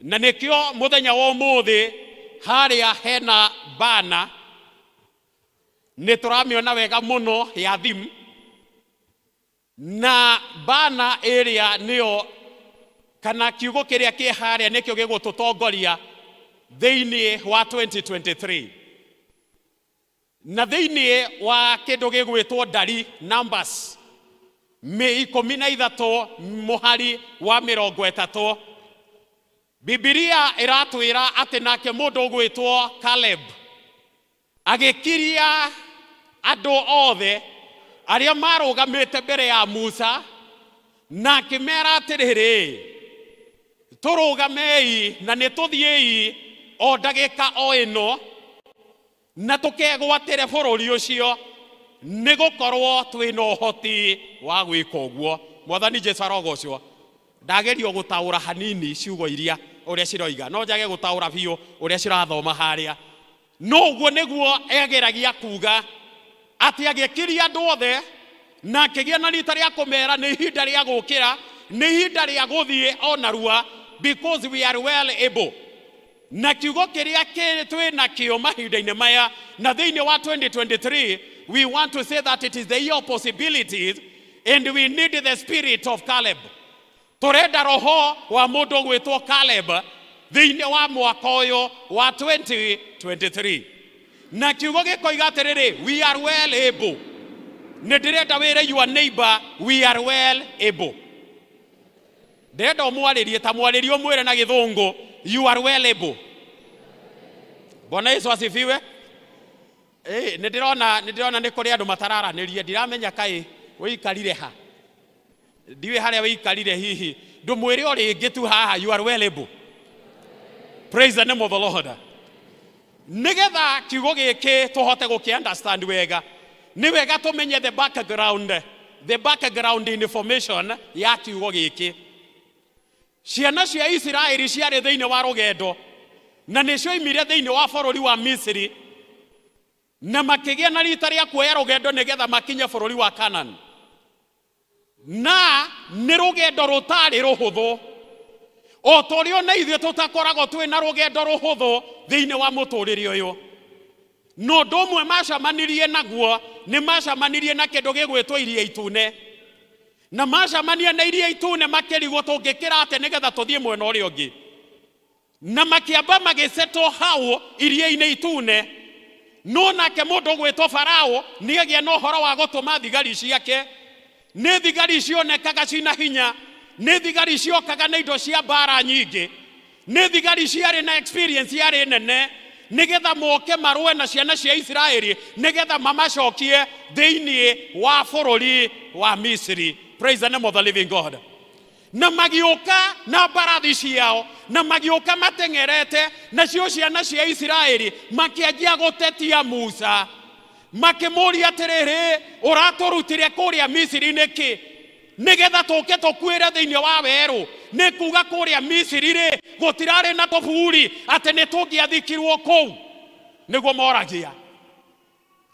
Na nĩkĩo mũthenya wa ũmũthĩ harĩa hena bana nĩ tũramĩona wega mũno ya thim, na bana ĩrĩa nĩyo kana kiugo kĩrĩa kĩ harĩa nĩkĩo gĩgũtũtongoria thĩinĩ wa 2023. Na thĩinĩ wa kĩndũ gĩgwĩtwo ndari, Numbers mĩ 13 mũhari wa 30, Bibilia ĩratwĩra atĩ nake mũndũ ũgwĩtwo Caleb agĩkiria andũ othe arĩa marũgamĩte mbere ya Musa na akĩmera atĩrĩrĩ, tũrũgamei na nĩ tũthiĩi o ndagĩka o ĩno na tũkegwatĩre bũrũri ũcio, nĩ gũkorwo twĩna ũhoti wa gwĩka ũguo. Mwathani Jesu arogocwo. Ndagerio gũtaũra hanini ciugo iria ũrĩa ciroiga, no njage gũtaũra biũ ũrĩa cirathoma harĩa, no ũguo nĩguo egeragia kuga atĩ agĩkiria andũ othe na akĩgĩa na rita rĩa kũmera nĩ ihinda rĩa gũkĩra, nĩ ihinda rĩa gũthiĩ o narua, because we are well able. Na kiugo kĩrĩa twĩ nakĩo mahinda-inĩ maya na thĩinĩ wa 2023, we want to say that it is the year of possibilities and we need the spirit of Caleb. Tũrenda roho wa mũndũ ũgwĩtwo Caleb thĩinĩ wa mwaka ũyũ wa 2023. Na kiugo gĩkoiga atĩrĩrĩ, we are well able. Nĩ ndĩrenda wĩre your neighbor, we are well able. Ndĩrenda ũmwarĩrie ta mwarĩrie ũmwĩre na gĩthũngũ, you are well able. Bwana Yesu asifiwe. Nĩ ndĩrona nĩ kũrĩ andũ matararanĩria, ndiramenya kaĩ wĩikarire ha, ndiũĩ harĩa wĩikarire, hihi ndũmwĩre o rĩngĩ tu haha, you are well able. Praise the name of the Lord. Nĩgetha kiugo gĩkĩ tũhote gũkĩ understand wega, nĩ wega tũmenye the background information ya kiugo gĩkĩ. Ciana cia Isiraeli ciarĩ thĩinĩ wa rũgendo na nĩ cioimire thĩinĩ wa bũrũri wa Misiri na makĩgĩa na rita rĩa kuoya rũgendo nĩgetha makinye bũrũri wa Canaan. Na nĩ rũgendo rũtarĩ rũhũthũ, o ta ũrĩa ona ithuĩ tũtakoragwo twĩ na rũgendo rũhũthũ thĩinĩ wa mũtũrĩre ũyũ. No ũndũ ũmwe macemanirie naguo, nĩ macemanirie na kĩndũ gĩgwĩtwo Iria Itune. Na macemania na Iria Itune makĩrigwo, tũngĩkĩra atĩa nĩgetha tũthiĩ mwena ũrĩa ũngĩ? Na makĩamba magĩcetwo hau Iria-inĩ Itune. No nake mũndũ ũgwĩtwo Farao nĩ agĩa na ũhoro wa gũtũma thigari ciake. Nĩ thigari cionekaga cina hinya, nĩ thigari ciokaga na indo cia mbara nyingĩ, nĩ thigari ciarĩ na experience yarĩ nene, nĩgetha moke marũe na ciana cia Isiraeli nĩgetha mamacokie thĩinĩ wa bũrũri wa Misiri. Praise the name of the living God. Na magĩũka na mbarathi ciao na magĩũka mateng'erete, nacio ciana cia Isiraeli makĩanjia gũtetia Musa, makĩmũria atĩrĩrĩ, ũratũrutire kũrĩa Misiri nĩkĩ nĩgetha tũke tũkuĩre thĩinĩ wa werũ? Nĩ kuga kũrĩa Misiri rĩ, gũtirarĩ na tũburi atĩ nĩ tũngĩathikirwo kũu? Nĩguo moragia.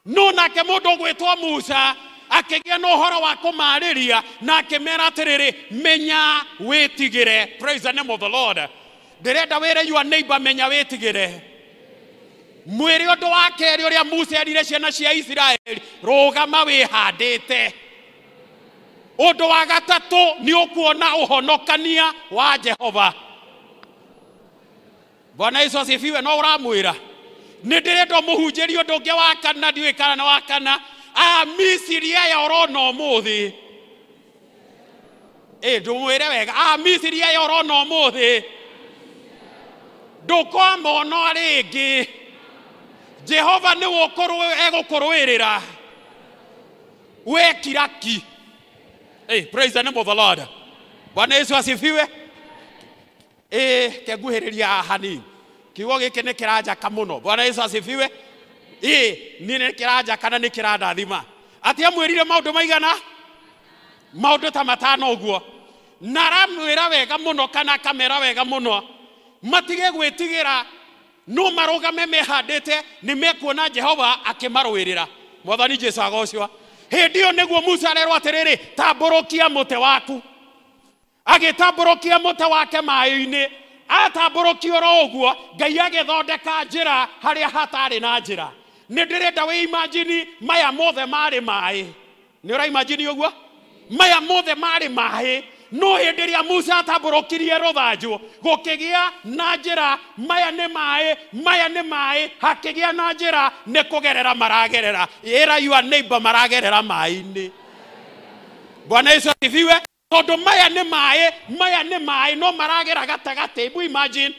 No nake mũndũ ũgwĩtwo Musa akĩgĩa na ũhoro wa kũmarĩria na akĩmera atĩrĩrĩ, menya wĩtigĩre. Praise the name of the Lord. Ndĩrenda wĩre your neighbor, menya wĩtigĩre. Mwĩre ũndũ wa kerĩ ũrĩa Musa erire ciana cia Isiraeli, rũgama wĩhandĩte. Ũndũ wa gatatũ, nĩ ũkuona ũhonokania wa Jehova. Bwana Yesu asifiwe. No ũramwĩra nĩ ndĩrenda mũhunjĩrie ũndũ ũngĩ wa kana, ndiũĩ kana nĩ wa kana. Amisiri aya ũrona ũmũthĩ, ĩ ndũmwĩre wega, Amisiri aya ũrona ũmũthĩ ndũkamona rĩngĩ. Jehova nĩwe egũkũrũĩrĩra, we kiraki. Hey, praise the name of the Lord. Bwana Yesu asifiwe. Kenguhĩrĩria hanini, kiugo gĩkĩ nĩ kĩranjaka mũno. Bwana Yesu asifiwe. Niĩ nĩ kĩranjaka na nĩ kĩrandathima. Atĩ amwĩrire maũndũ maigana? Maũndũ ta matano ũguo. Na aramwĩra wega mũno kana akamera wega mũno matige gwĩtigĩra, no marũgame mehandĩte, nĩ mekuona Jehova akĩmarũĩrĩra. Mwathani Jesu agocwo. Hĩndĩ ĩyo nĩguo Musa arerwo atĩrĩrĩ, tambũrũkia mũtĩ waku. Agĩtambũrũkia mũtĩ wake maĩ-inĩ. Atambũrũkio oro ũguo, Ngai agĩthondeka njĩra harĩa hatarĩ na njĩra. Nĩ ndĩrenda wĩ imagine maya mothe marĩ maĩ. Nĩ ũra imagine ũguo? Maya mothe marĩ maĩ. No hĩndĩ ĩrĩa Musa atambũrũkirie rũthanju, gũkĩgĩa na njĩra. Maya nĩ maĩ, maya nĩ maĩ, hakĩgĩa na njĩra. Nĩ kũgerera maragerera. Ĩra your neighbor maragerera maĩ-inĩ. Bwana Yesu asifiwe. Tondũ maya nĩ maĩ, maya nĩ maĩ, no maragera gatagatĩ. Hebu imagine,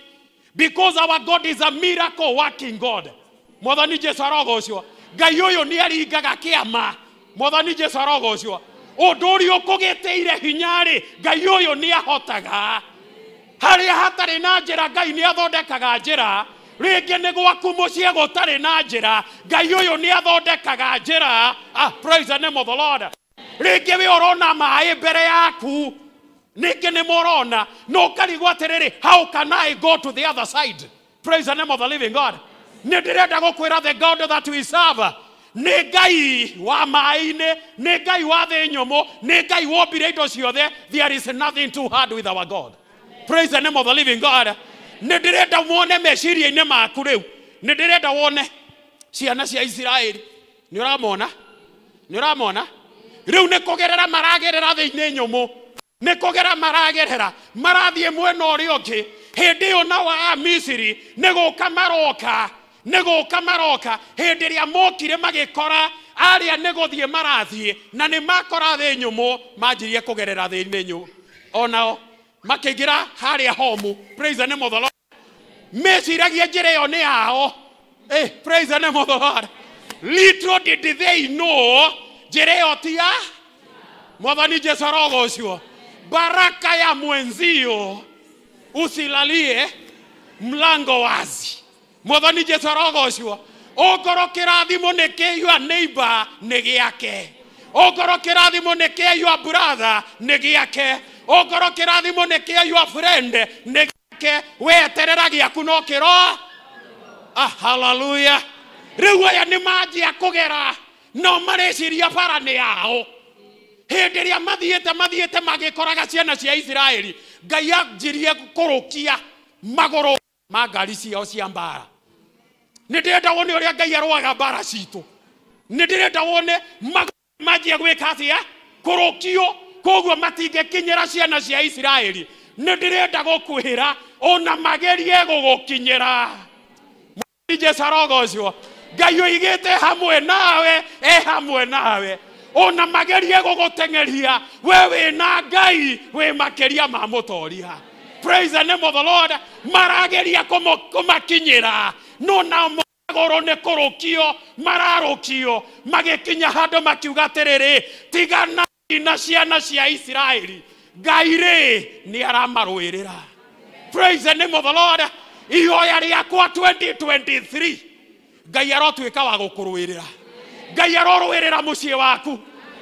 because our God is a miracle working God. Mwathani Jesu arogocwo. Ngai ũyũ nĩ aringaga kĩama. Mwathani Jesu arogocwo. Ũndũ ũrĩa ũkũgĩtĩire hinya rĩ, Ngai ũyũ nĩ ahotaga. Harĩa hatarĩ na njĩra, Ngai nĩ athondekaga njĩra. Rĩngĩ nĩ gwaku mũciĩ gũtarĩ na njĩra, Ngai ũyũ nĩ athondekaga njĩra. Praise the name of the Lord. Rĩngĩ wĩ ũrona maĩ mbere yaku, ningĩ nĩ mũrona, no ũkarigwo atĩrĩrĩ, how can I go to the other side? Praise the name of the living God. Nĩ ndĩrenda gũkwĩra the God that we serve nĩ Ngai wa maĩ-inĩ, nĩ Ngai wa thĩ nyũmũ, nĩ Ngai wombire indo ciothe. There is nothing too hard with our God. Praise the name of the living God. Nĩ ndĩrenda wone meciria-inĩ maku rĩu. Nĩ ndĩrenda wone ciana cia Isiraeli. Nĩ ũramona? Nĩ ũramona? Rĩu nĩ kũgerera maragerera thĩ-inĩ nyũmũ. Nĩ kũgera maragerera, marathiĩ mwena ũrĩa ũngĩ. Hĩndĩ ĩyo nao a Misiri nĩ gũka maroka, nĩ gũka maroka. Hĩndĩ ĩrĩa mokire magĩkora arĩa nĩ gũthiĩ marathiĩ, na nĩ makora thĩ nyũmũ, manjirie kũgerera thĩ-inĩ nyũmũ. Onao makĩingĩra harĩa homu. Praise the name of the Lord. Meciragia njĩra ĩyo nĩ yao. Praise the name of the Lord. Little did they know njĩra ĩyo ti ya Mwathani Jesu arogocwo. Baraka ya mwenzio usilalie mlango wazi. Mwathani Jesu arogocwo. Ongorwo kĩrathimo nĩ kĩa your neighbor nĩ gĩake. Ongorwo kĩrathimo nĩ kĩa your brother nĩ gĩake. Ongorwo kĩrathimo nĩ kĩa your friend nĩ gĩake. Weterera gĩaku no kĩro. Hallelujah. Rĩu aya nĩ manjia kũgera, no mareciria bara nĩ yao. Hĩndĩ ĩrĩa mathiĩte magĩkoraga ciana cia Isiraeli, Ngai anjirie kũrũkia magũrũ ma ngari ciao cia mbara. Nĩ ndĩrenda wone ũrĩa Ngai arũaga mbara citũ. Nĩ ndĩrenda wone magũrũ manjia gwĩka atĩa? Kũrũkio. Koguo matingĩkinyĩra ciana cia Isiraeli. Nĩ ndĩrenda gũkwĩra ona magerie gũgũkinyĩra. Mwathani Jesu arogocwo. Ngai oigĩte hamwe nawe, e hamwe nawe. Ona magerie gũgũteng'eria, we wĩna Ngai wĩ makĩria ma mũtoria. Praise the name of the Lord. Marageria kũmakinyĩra, no nao magũrũ nĩ kũrũkio, mararũkio, magĩkinya handũ makiuga atĩrĩrĩ, tigana na ciana cia Isiraeli, Ngai rĩ nĩ aramarũĩrĩra. Praise the name of the Lord. Ihoya rĩakwa 2023, Ngai arotuĩka wa gũkũrũĩrĩra. Ngai arorũĩrĩra mũciĩ waku.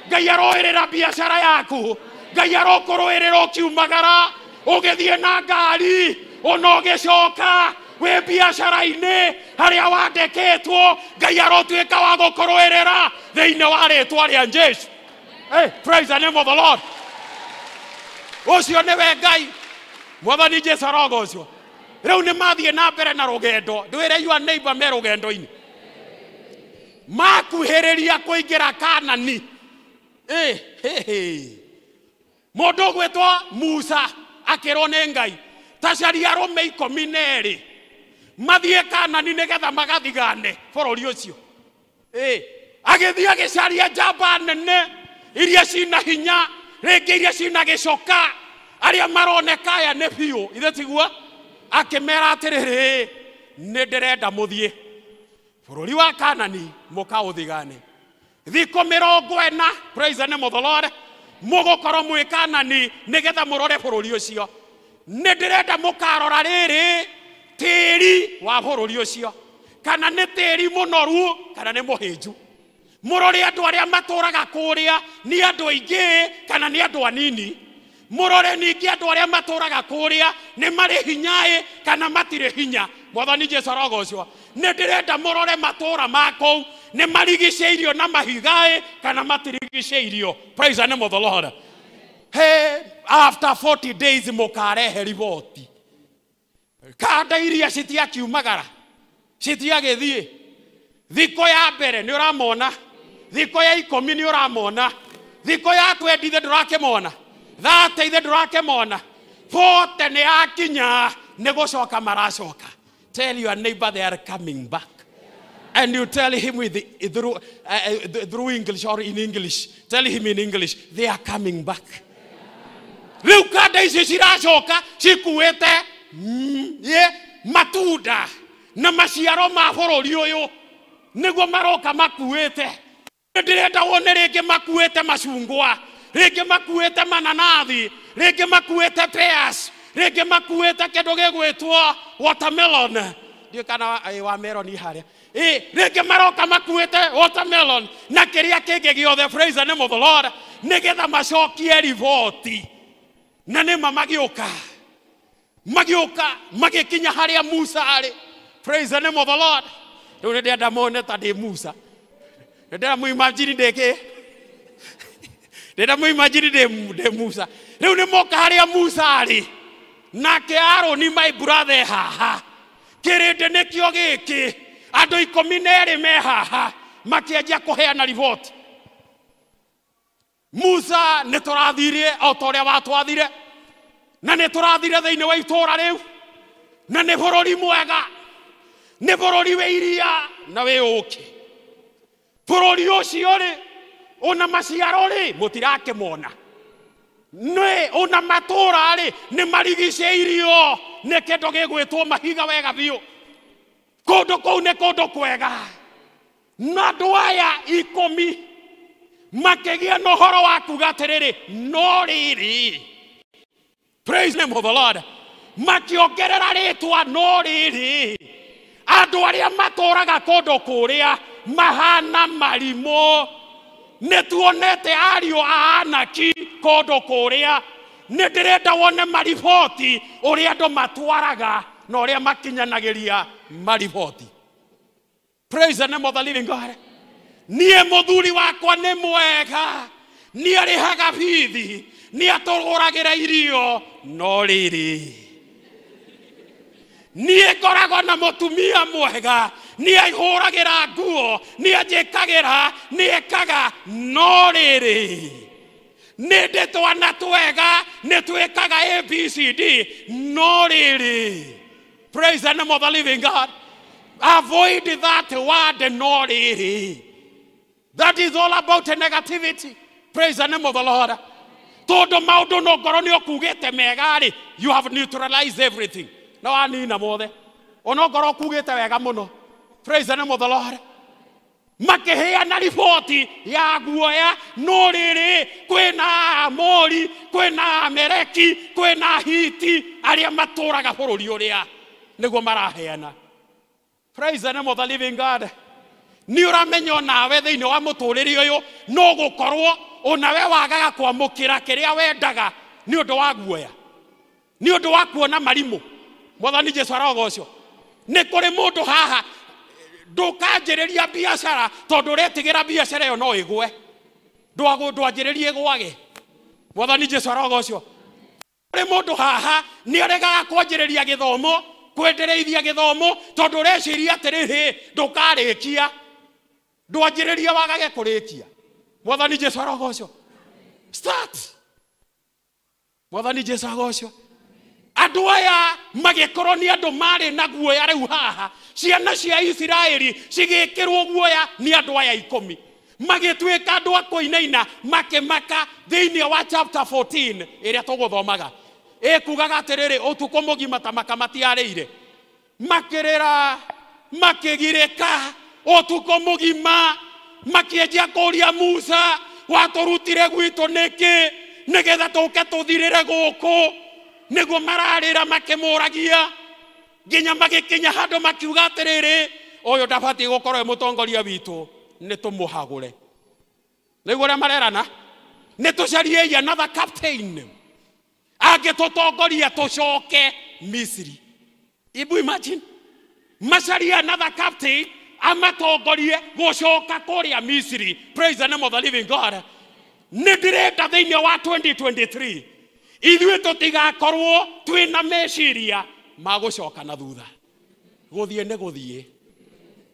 Ngai arorũĩrĩra biacara yaku. Ngai arokũrũĩrĩra ũkiumagara, ũgĩthiĩ na ngari, ona ũgĩcoka wĩ biacara-inĩ harĩa wandĩkĩtwo. Ngai arotuĩka wa gũkũrũĩrĩra thĩinĩ wa rĩtwa rĩa Jesu. Hey, praise the name of the Lord. Ũcio nĩwe Ngai. Mwathani Jesu arogocwo. Rĩu nĩ mathiĩ na mbere na rũgendo. Ndwĩre your neighbor me rũgendo-inĩ. Makuhĩrĩria kũingĩra Kanani. Mũndũ ũgwĩtwo Musa akĩrwo nĩ Ngai, ta caria arũme 12 mathiĩ Kanani nĩgetha magathigane bũrũri ũcio. Agĩthiĩ agĩcaria njamba nene iria cina hinya, rĩngĩ iria cina gĩcoka, arĩa maroneka aya nĩ biũ, ithe tiguo? Akĩmera atĩrĩrĩ, nĩ ndĩrenda mũthiĩ bũrũri wa Kanani mũkaũthigane thikũ 40. Praise the name of the Lord. Mũgũkorwo mwĩ Kanani nĩgetha mũrore bũrũri ũcio. Nĩ ndĩrenda mũkarora rĩrĩ tĩri wa bũrũri ũcio, kana nĩ tĩri mũnoru kana nĩ mũhĩnju. Mũrore andũ arĩa matũraga kũrĩa nĩ andũ aingĩ kana nĩ andũ anini. Mũrore ningĩ andũ arĩa matũraga kũrĩa nĩ marĩ hinya-ĩ kana matirĩ hinya. Mwathani Jesu arogocwo. Nĩ ndĩrenda mũrore matũra ma kũu nĩ marigicĩirio na mahiga-ĩ kana matirigicĩirio. Praise the name of the Lord. Hey, after 40 days mũkarehe riboti. Kanda iria citiakiumagara, citiagĩthiĩ. Thikũ ya mbere nĩ ũramona, thikũ ya 10 nĩ ũramona, thikũ ya 20 ndũrakĩmona, 30 ndũrakĩmona, 40 nĩ yakinya, nĩ gũcoka maracoka. Tell your neighbor they are coming back. And you tell him through English or in English. Tell him in English, they are coming back. Rĩu kanda icio ciracoka cikuĩte matunda na maciaro ma bũrũri ũyũ, nĩguo maroka makuĩte. Ndĩrenda wone rĩngĩ makuĩte macungwa, rĩngĩ makuĩte mananathi, rĩngĩ makuĩte pears, rĩngĩ makuĩte kĩndũ gĩgwĩtwo watermelon. Ndiũĩ kana wa melon harĩa. Rĩngĩ maroka makuĩte watermelon na kĩrĩa kĩngĩ gĩothe, praise the name of the Lord, nĩgetha macokie riboti. Na nĩma magĩũka, magĩũka magĩkinya harĩa Musa arĩ, praise the name of the Lord. Rĩu nĩ ndĩrenda mone ta ndĩ Musa, nĩ ndĩrenda mũimagine ndĩ kĩ, ndĩrenda mũimagine ndĩ Musa. Rĩu nĩ moka harĩa Musa arĩ, nake Aroni my brother haha, kĩrĩndĩ nĩkĩo gĩkĩ, andũ 12 me haha, makĩanjia kũheana riboti. Musa, nĩ tũrathirie o ta ũrĩa watwathire, na nĩ tũrathire thĩinĩ wa itũũra rĩu, na nĩ bũrũri mwega, nĩ bũrũri wĩ iria na wĩ ũũkĩ. Bũrũri ũcio rĩ, ũna maciaro rĩ, mũtirakĩmona. Nĩ ũna matũũra rĩ, nĩ marigicĩirio nĩ kĩndũ gĩgwĩtwo mahiga wega biũ. Kũndũ kũu nĩ kũndũ kwega. Na andũ aya 10 makĩgĩa na ũhoro wa kuga atĩrĩrĩ, no rĩrĩ, praise the name of the Lord, makĩongerera rĩtwa no rĩrĩ, andũ arĩa matũũraga kũndũ kũrĩa mahana marimũ. Nĩ tuonete ariũ a Anaki kũndũ kũrĩa. Nĩ ndĩrenda wone mariboti ũrĩa andũ matwaraga na ũrĩa makinyanagĩria mariboti. Praise the name of the living God. Niĩ mũthuri wakwa nĩ mwega, nĩ arĩhaga bithi, nĩ atũgũragĩra irio, no rĩrĩ, niĩ ngoragwo na mũtumia mwega, nĩ aihũragĩra nguo, nĩ anjĩkagĩra, nĩ ekaga, no rĩrĩ, nĩ ndĩ twana twega, nĩ twĩkaga ABCD, no rĩrĩ. Praise the name of the living God. Avoid that word, no rĩrĩ. That is all about negativity. Praise the name of the Lord. Tondũ maũndũ no ngorwo nĩ ũkugĩte mega rĩ, you have neutralized everything. Na wanina mothe. Ona ngorwo ũkugĩte wega mũno. Praise the name of the Lord. Makĩheana riboti ya guoya, no rĩrĩ, kwĩna Amori, kwĩna Ameleki, kwĩna Hiti, arĩa matũũraga bũrũri ũrĩa nĩguo maraheana. Praise the name of the living God. Nĩ ũramenya onawe thĩinĩ wa mũtũrĩre ũyũ no gũkorwo onawe wagaga kwamũkĩra kĩrĩa wendaga nĩ ũndũ wa guoya, nĩ ũndũ wa kuona marimũ. Mwathani Jesu arogocwo. Nĩ kũrĩ mũndũ haha ndũkanjĩrĩria biacara tondũ ũretigĩra biacara ĩyo no ĩgwe, ndwanjĩrĩrie ĩgwage. Mwathani Jesu arogocwo. Kũrĩ mũndũ haha nĩ aregaga kwanjĩrĩria gĩthomo, kwendereithia gĩthomo tondũ ũreciria atĩrĩrĩ, ndũkarĩkia, ndwanjĩrĩria wagage kũrĩkia. Mwathani Jesu arogocwo. Start. Mwathani Jesu agocwo. Andũ aya magĩkorwo nĩ andũ marĩ na guoya rĩu haha, ciana cia Isiraeli cigĩkĩrwo guoya nĩ andũ aya 10, magĩtuĩka andũ a kũinaina, makĩmaka. Thĩinĩ wa chapter 14 ĩrĩa tũgũthomaga ĩkugaga atĩrĩrĩ, ũtukũ mũgima ta maka matiarĩire, makĩrĩra, makĩgirĩka ũtukũ mũgima, makĩanjia kũũria Musa, watũrutire gwitũ nĩkĩ nĩgetha tũke tũthirĩre gũkũ? Nĩguo mararĩra makĩmũragia, nginya magĩkinya handũ makiuga atĩrĩrĩ, ũyũ ndabatiĩ gũkorwo e mũtongoria witũ, nĩ tũmũhagũre. Nĩguo ũrĩa marerana, nĩ tũcariei another captain angĩtũtongoria tũcoke Misiri. Ibu imagine, macarie another captain amatongorie gũcoka kũrĩa Misiri. Praise the name of the living God. Nĩ ndĩrenda thĩinĩ wa 2023 ithuĩ tũtigakorwo twĩna meciria Ma gũcoka na thutha. Gũthiĩ nĩ gũthiĩ.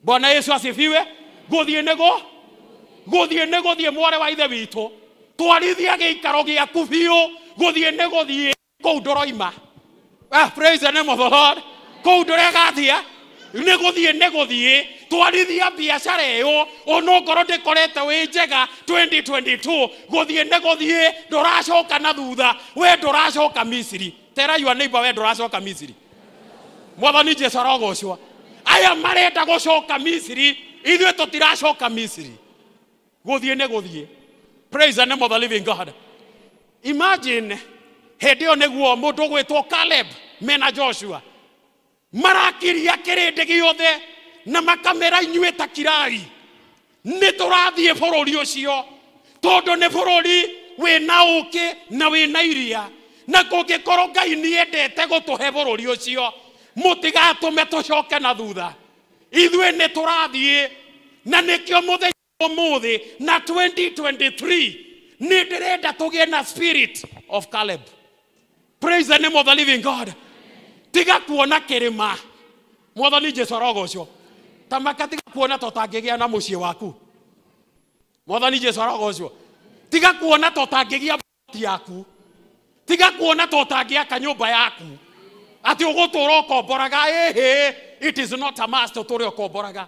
Bwana Yesu asifiwe. Gũthiĩ nĩ go. Gũthiĩ nĩ gũthiĩ mwarĩ wa ithe witũ. Twarithia gĩikaro gĩaku biũ. Gũthiĩ nĩ gũthiĩ kũu ndũroima. Praise the name of the Lord. Kũu ndũregathia. Nĩ gũthiĩ nĩ gũthiĩ. Twarithia biacara ĩyo onokorwo ndĩkorete wĩ njega 2022 gũthiĩ nĩ gũthiĩ ndũracoka na thutha we ndũracoka Misiri. Tera your neighbor we ndũracoka Misiri. Mwathani Jesu arogocwo. Aya marenda gũcoka Misiri, ithuĩ tũtiracoka Misiri. Gũthiĩ nĩ gũthiĩ. Praise the name of the living God. Imagine hĩndĩ ĩyo nĩguo mũndũ ũgwĩtwo Caleb mena Joshua marakiria kĩrĩndĩ gĩothe na makamera inyuĩ ta kirai nĩ tũrathiĩ bũrũri ũcio tondũ nĩ bũrũri wĩna ũkĩ na wĩna iria na kũngĩkorwo Ngai nĩendete gũtũhe bũrũri ũcio mũtigatũme tũcoke na thutha ithuĩ nĩ tũrathiĩ na nĩkĩo mũthenya ũmũthĩ na 2023 nĩ ndĩrenda tũgĩe na spirit of Caleb. Praise the name of the living God. Tiga kuona kĩrĩma. Mwathani Jesu arogocwo. Tamaka tiga kuona tũtangĩgĩa na mũciĩ waku. Mwathani Jesu arogocwo. Tiga kuona tũtangĩgĩa boti yaku. Tiga kuona tũtangĩaka nyũmba yaku. Atĩ ũgũtũra ũkomboraga. Ĩhĩ, it is not a must ũtũre ũkomboraga.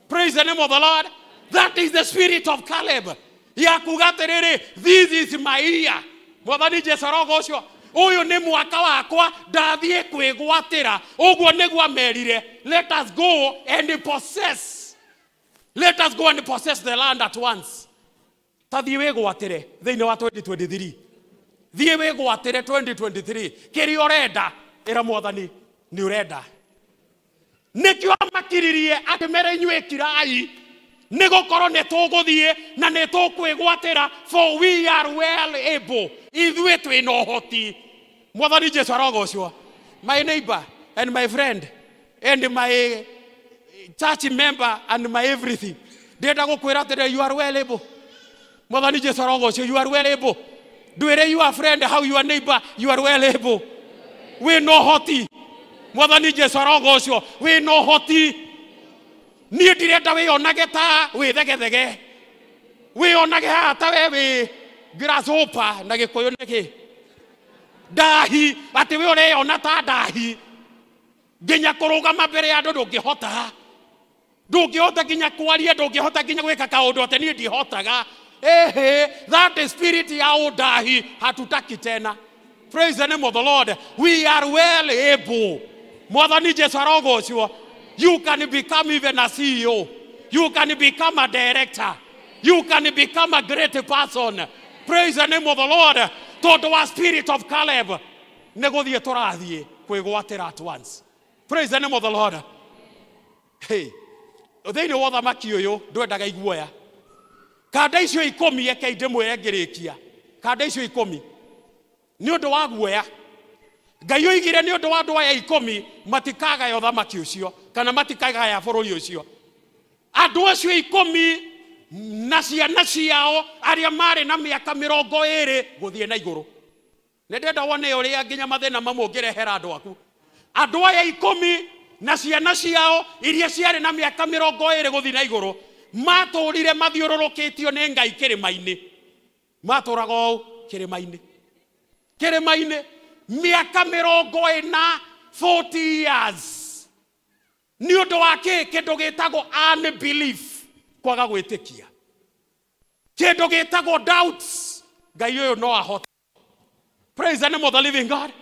Praise the name of the Lord. That is the spirit of Caleb. Ya kuga atĩrĩrĩ, this is my year. Mwathani Jesu arogocwo. Ũyũ nĩ mwaka wakwa ndathiĩ kwĩgwatĩra. Ũguo nĩguo amerire. Let us go and possess. Let us go and possess the land at once. Ta thiĩ wĩgwatĩre thĩinĩ wa 2023. Thiĩ wĩgwatĩre 2023. Kĩrĩa ũrenda ĩra Mwathani nĩ ũrenda. Nĩkĩo amakiririe akĩmera inyuĩ kirai nĩ gũkorwo nĩ tũgũthiĩ na nĩ tũkwĩgwatĩra, for we are well able. Ithuĩ twĩna ũhoti. Mwathani Jesu arogocwo. My neighbor and my friend and my church member and my everything. Ndĩrenda gũkwĩra atĩrĩ, you are well able. Mwathani Jesu arogocwo, you are well able. Ndwĩre your friend how your neighbor, you are well able. Wĩna ũhoti. Mwathani Jesu arogocwo, wĩna ũhoti. Niĩ ndirenda wĩonage ta wĩthegethege. Wĩonage haha ta we wĩ grasshopper na Gĩkũyũ nĩkĩ? Ndahi, atĩ we ũreyona ta ndahi. Nginya kũrũgama mbere ya andũ ndũngĩhota. Ndũngĩhota nginya kwaria, ndũngĩhota nginya gwĩka kaũndũ atĩ niĩ ndihotaga. Ehe, that is spirit ya ũndahi hatutaki tena. Praise the name of the Lord. We are well able. Mwathani Jesu arogocwo. You can become even a CEO. You can become a director. You can become a great person. Praise the name of the Lord. Tondũ wa spirit of Caleb nĩ gũthiĩ tũrathiĩ kwĩgwatĩra at once. Praise the name of the Lord. Hey, thĩinĩ wa ũthamaki ũyũ ndwendaga iguoya. Kanda icio ikũmi eke ndĩmwĩre ngĩrĩkia. Kanda icio ikũmi nĩ ũndũ wa guoya. Ngai oigire nĩ ũndũ wa andũ aya ikũmi matikagaya ũthamaki ũcio kana matikagaya bũrũri ũcio. Andũ acio ikũmi na ciana ciao arĩa marĩ na mĩaka 20 gũthiĩ na igũrũ. Nĩ ndĩrenda wone ũrĩa nginya mathĩna mamwe ũngĩrehera andũ aku. Andũ aya ikũmi na ciana ciao iria ciarĩ na mĩaka 20 gũthiĩ na igũrũ matũrire mathiũrũrũkĩtio nĩ Ngai kĩrĩma-inĩ. Matũraga ũũ kĩrĩma-inĩ. Kĩrĩma-inĩ mĩaka 40, 40 years. Nĩ ũndũ wa kĩ? Kĩndũ gĩtagwo unbelief, kwaga gwĩtĩkia. Kĩndũ gĩtagwo doubts. Ngai ũyũ no ahote. Praise the name of the living God.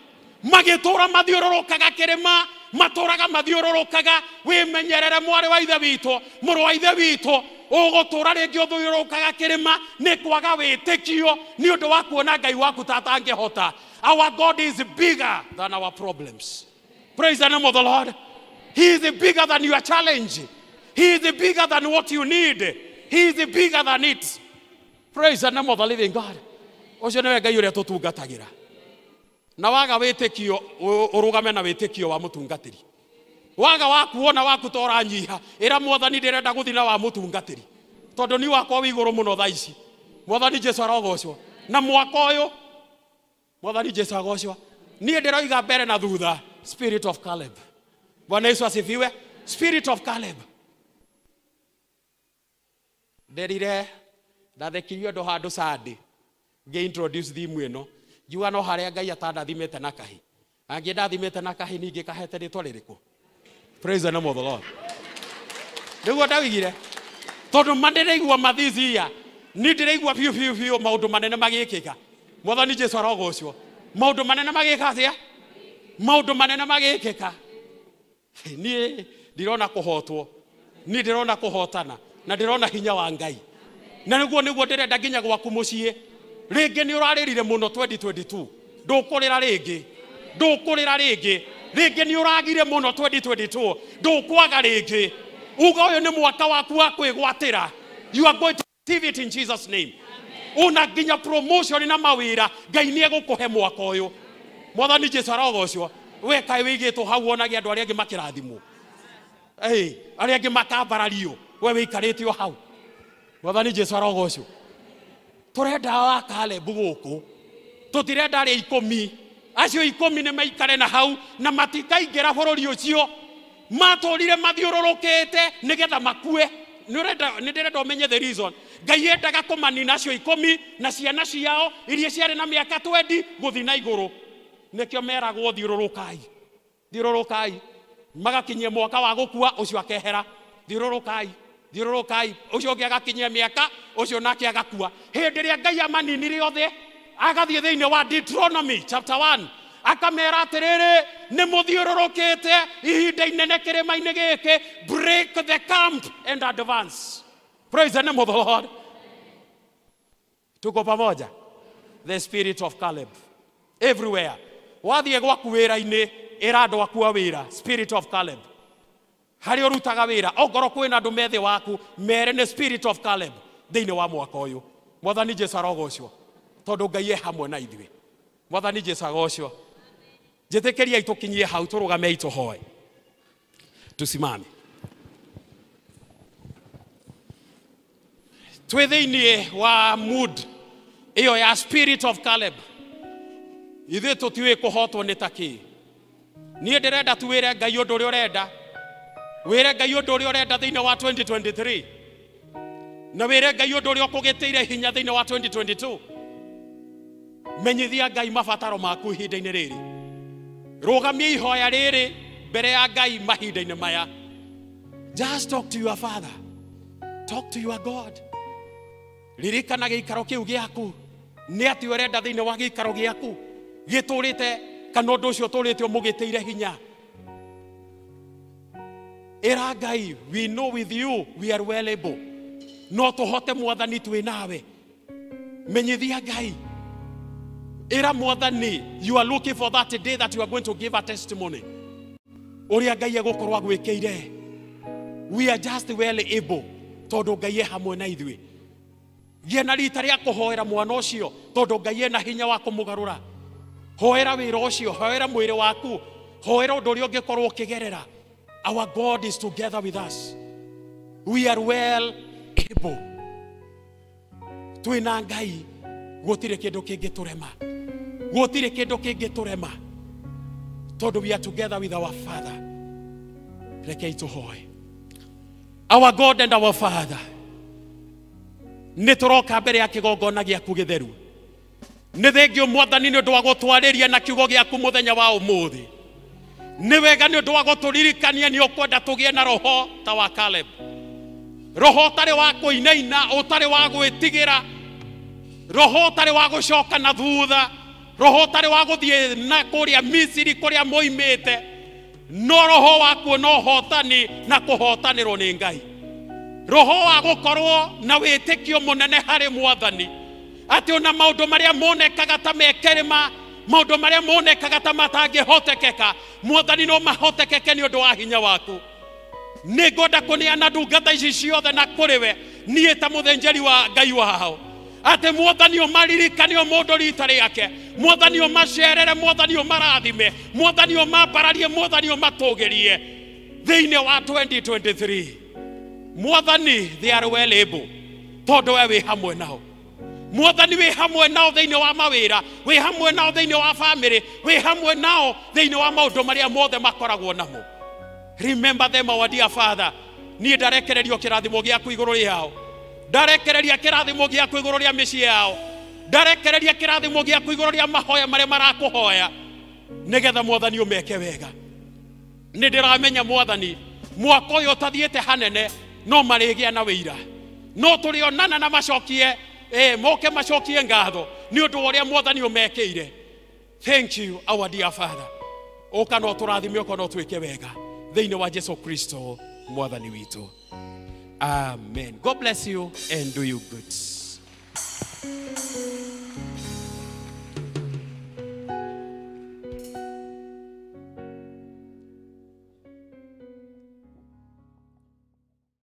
Magĩtũra mathiũrũrũkaga kĩrĩma, matũraga mathiũrũrũkaga. Wĩmenyerere mwarĩ wa ithe witũ, mũrũ wa ithe witũ, ũgũtũra rĩngĩ ũthiũrũrũkaga kĩrĩma nĩ kwaga wĩtĩkio nĩ ũndũ wa kuona Ngai waku ta atangĩhota. Our God is bigger than our problems. Praise the name of the Lord. He is bigger than your challenge. He is bigger than what you need. He is bigger than it. Praise the name of the living God. Ũcio nĩwe Ngai ũrĩa tũtungatagĩra. Na waga wĩtĩkio, ũrũgame na wĩtĩkio wa mũtungatĩri. Waga wakuona waku ta ũranyiha, ĩra Mwathani ndĩrenda gũthiĩ na wa mũtungatĩri. Tondũ ni wakwa wĩ igũrũ mũno thaa ici. Mwathani Jesu arogocwo. Na mwaka ũyũ, Mwathani Jesu agocwo. Niĩ ndĩroiga mbere na thutha. Spirit of Caleb. Bwana Yesu asifiwe. Spirit of Caleb. Nderire ndathekirio andu handu Sunday ngi introduce thimu ino ngiuga no haria Ngai atandathimite na kahi angĩ ndathimĩte na kahi ningĩ kahete rĩtwa rĩrĩkũ. Praise the name of the Lord. Nĩguo ndawigire tondũ ma ndĩraigua mathithia ni ndĩraigua biũ biũ biũ maũndũ manene magĩkĩka. Mwathani Jesu arogocwo. Maũndũ manene magĩka atĩa? Maũndũ manene magĩkĩka. Niĩ ndirona kũhotwo, niĩ ndĩrona kũhotana na ndĩrona hinya wa Ngai. Na nĩguo nĩguo ndĩrenda nginya gwaku mũciĩ. Rĩngĩ nĩ ũrarĩrire mũno 2022, ndũkũrĩra rĩngĩ, ndũkũrĩra rĩngĩ. Rĩngĩ nĩ ũragire mũno 2022, ndũkwaga rĩngĩ. Uga ũyũ nĩ mwaka waku wa kwĩgwatĩra. You are going to receive it in Jesus name. Una nginya promotion na mawĩra Ngai nĩ egũkũhe mwaka ũyũ. Mwathani Jesu arogocwo. We kaĩ wĩigĩtwo hau wonage andũ arĩa angĩ makĩrathimwo, arĩa angĩ makambarario, we wĩikarĩte o hau. Mwathani Jesu arogocwo. Tũrenda wa Caleb gũkũ, tũtirenda arĩa ikũmi. Acio ikũmi nĩ maikare na hau na matikaingĩra bũrũri ũcio. Matũrire mathiũrũrũkĩte nĩgetha makue. Nĩ ndĩrenda ũmenye the reason. Ngai endaga kũmanina acio ikũmi na ciana ciao iria ciarĩ na mĩaka 20 gũthiĩ na igũrũ. Nĩkĩo meragwo thiũrũrũkai, thiũrũrũkai, magakinyia mwaka wa gũkua ũcio akehera. Thiũrũrũkai, thiũrũrũkai, ũcio ũngĩ agakinyia mĩaka ũcio nake agakua. Hĩndĩ ĩrĩa Ngai amaninire othe agathiĩ thĩinĩ wa Deuteronomy chapter 1 akamera atĩrĩrĩ, nĩ mũthiũrũrũkĩte ihinda inene kĩrĩma-inĩ gĩkĩ, break the camp and advance. Praise the name of the Lord. Tuko pamoja. The spirit of Caleb everywhere. Wathiĩ gwaku wĩra-inĩ, ĩra andũ aku a wĩra, spirit of Caleb. Harĩa ũrutaga wĩra, ongorwo kwĩna andũ me thĩ waku, mere nĩ spirit of Caleb thĩinĩ wa mwaka ũyũ. Mwathani Jesu arogocwo, tondũ Ngai e hamwe na ithuĩ. Mwathani Jesu agocwo. Njĩtĩkĩriai tũkinyie hau, tũrũgamei tũhoe. Tusimame. Twĩ thĩinĩ wa mood ĩyo ya spirit of Caleb. Ithuĩ tũtiũĩ kũhotwo nĩ ta kĩ. Niĩ ndĩrenda tu wĩre Ngai ũndũ ũrĩa ũrenda. Wĩre Ngai ũndũ ũrĩa ũrenda thĩinĩ wa 2023. Na wĩre Ngai ũndũ ũrĩa ũkũgĩtĩire hinya thĩinĩ wa 2022. Menyithia Ngai mabataro maku ihinda-inĩ rĩrĩ. Rũgamia ihoya rĩrĩ mbere ya Ngai mahinda-inĩ maya. Just talk to your father. Talk to your God. Ririkana gĩikaro kĩu gĩaku. Nĩ atĩ ũrenda thĩinĩ wa gĩikaro gĩaku gĩtũrĩte kana ũndũ ũcio ũtũrĩte ũmũgĩtĩire hinya. Ĩra Ngai, we know with you we are well able. No tũhote Mwathani twĩ nawe. Menyithia Ngai. Ĩra Mwathani, you are looking for that day that you are going to give a testimony. Ũrĩa Ngai egũkorwo agwĩkĩire. We are just well able tondũ Ngai e hamwe na ithuĩ. Gĩa na rita rĩa kũhoera mwana ũcio tondũ Ngai ena hinya wa kũmũgarũra. Hoera wĩra ũcio, hoera mwĩrĩ waku, hoera ũndũ ũrĩa ũngĩkorwo ũkĩgerera. Our God is together with us. We are well able. Twĩna Ngai, gũtirĩ kĩndũ kĩngĩtũrema. Gũtirĩ kĩndũ kĩngĩtũrema tondũ we are together with our Father. Rekei tũhoe. Our God and our Father, nĩ tũroka mbere ya kĩgongona gĩaku gĩtheru. Nĩ thengio Mwathani nĩ ũndũ wa gũtwarĩria na kiugo gĩaku mũthenya wa ũmũthĩ. Nĩ wega nĩ ũndũ wa gũtũririkania nĩ ũkwenda tũgĩe na roho ta wa Caleb. Roho ũtarĩ wa kũinaina, ũtarĩ wa gwĩtigĩra, roho ũtarĩ wa gũcoka na thutha, roho ũtarĩ wa gũthiĩ na kũrĩa Misiri kũrĩa moimĩte, no roho wa kuona ũhotani na kũhotanĩrwo nĩ Ngai. Roho wa gũkorwo na wĩtĩkio mũnene harĩ Mwathani, atĩ ona maũndũ marĩa monekaga ta mekĩrĩma, maũndũ marĩa monekaga ta matangĩhotekeka, Mwathani no mahotekeke nĩ ũndũ wa hinya waku. Nĩ ngwenda kũneana ndungata ici ciothe na kũrĩ we, niĩ ta mũthĩnjĩri wa Ngai wao, atĩ Mwathani ũmaririkane o mũndũ rita rĩake, Mwathani ũmacerere, Mwathani ũmarathime, Mwathani ũmambararie, Mwathani ũmatũgĩrie thĩinĩ wa 2023. Mwathani, they are well able tondũ we wĩ hamwe nao. Mwathani wĩ hamwe nao thĩinĩ wa mawĩra, wĩ hamwe nao thĩinĩ wa bamĩrĩ, wĩ hamwe nao thĩinĩ wa maũndũ marĩa mothe makoragwo namo. Remember them, our dear Father. Niĩ ndarekererio kĩrathimo gĩaku igũrũ rĩao, ndarekereria kĩrathimo gĩaku igũrũ rĩa mĩciĩ yao, ndarekereria kĩrathimo gĩaku igũrũ rĩa mahoya marĩa marakũhoya, nĩgetha Mwathani ũmeke wega. Nĩ ndĩramenya Mwathani mwaka ũyũ ũtathiĩte hanene no marĩgĩa na wĩira, no tũrĩonana na macokie moke macokie ngatho nĩ ũndũ wa ũrĩa Mwathani ũmekĩire. Thank you, our dear Father. Ũka no tũrathime, ũka no twĩke wega thĩinĩ wa Jesu Kristo Mwathani witũ. Amen. God bless you and do you good.